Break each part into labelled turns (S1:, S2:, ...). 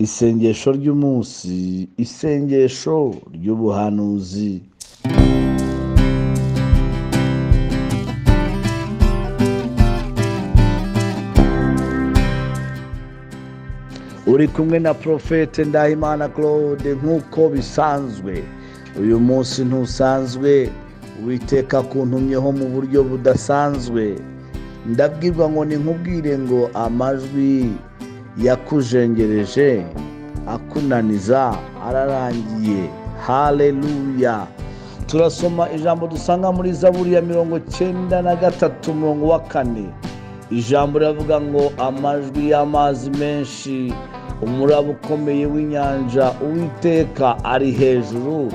S1: Isengesho ry'umunsi, isengesho ry'ubuhanuzi. Uri kumwe na Prophète Ndahimana Claude nk'uko bisanzwe. Uyu munsi ntusanzwe, Uwiteka akuntumyeho mu buryo budasanzwe. Ndabwirwa ngo ninkubwire ngo amajwi yakujengereje akunaniza ararangiye. Haleluya. Turasoma ijambo dusanga muri Zaburi ya 93 umurongo wa 4. Ijambo riravuga ngo amajwi y'amazi menshi, umuraba ukomeye w'inyanja, Uwiteka ari hejuru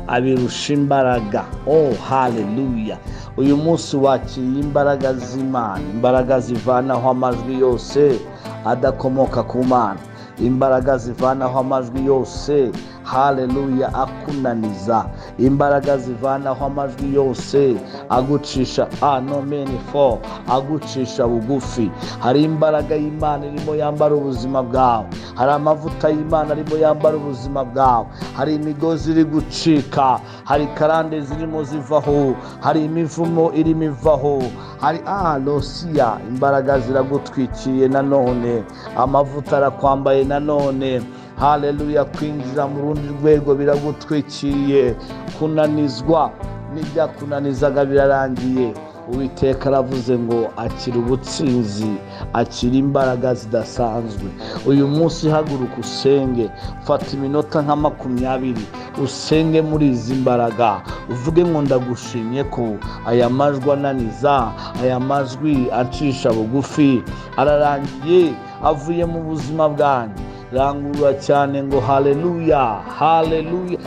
S1: abirusha imbaraga. Oh, haleluya. Uyu munsi wakiriye imbaraga z'Imana, imbaraga zivanaho amajwi yose adakomoka ku Mana, imbaraga zivanaho amajwi yose, haleluya, akunaniza, imbaraga zivanaho amajwi yose agucisha anomeni fo, agucisha bugufi. Hari imbaraga y'Imana irimo yambara ubuzima bwawe, hari amavuta y'Imana arimo yambara ubuzima bwawe, hari imigozi iri gucika, hari karande zirimo zivaho, hari imivumo irimo ivaho, hari losiya, imbaraga ziragutwikiriye nanone, amavuta arakwambaye nanone. Haleluya, kwinjira mu rundi rwego biragutwikiriye, kunanizwa n'ibyakunanizaga birarangiye. Uwiteka aravuze ngo akira ubutsinzi, akira imbaraga zidasanzwe. Uyu munsi haguruka usenge, fata iminota nka 20 usenge muri izi mbaraga, uvuge ngo ndagushimye ko aya majwi ananiza, aya majwi acisha bugufi ararangiye, avuye mu buzima bwanjye. Rangurura cyane ngo haleluya, haleluya,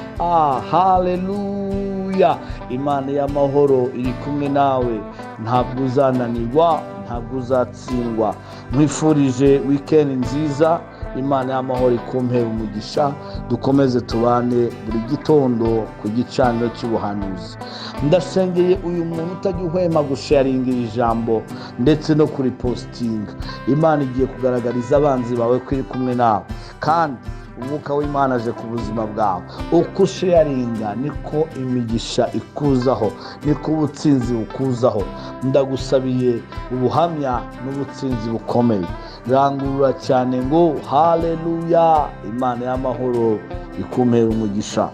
S1: haleluya. Imana y'amahoro iri kumwe nawe, ntabwo uzananirwa, ntabwo uzatsindwa. Nkwifurije weekend nziza, Imana y'amahoro ikumpere umugisha. Dukomeze tubane buri gitondo ku gicaniro cy'ubuhanuzi. Ndasengeye uyu muntu utajya uhwema gusharinga iri jambo ndetse no kuripostinga. Imana igiye kugaragariza abanzi bawe ko iri kumwe nawe, kandi umwuka w'Imana aje ku buzima bwawe. Uko usharinga niko imigisha ikuzaho, niko ubutsinzi bukuzaho. Ndagusabiye ubuhamya n'ubutsinzi bukomeye. Rangurura cyane ngo haleluya. Imana y'amahoro ikumpere umugisha.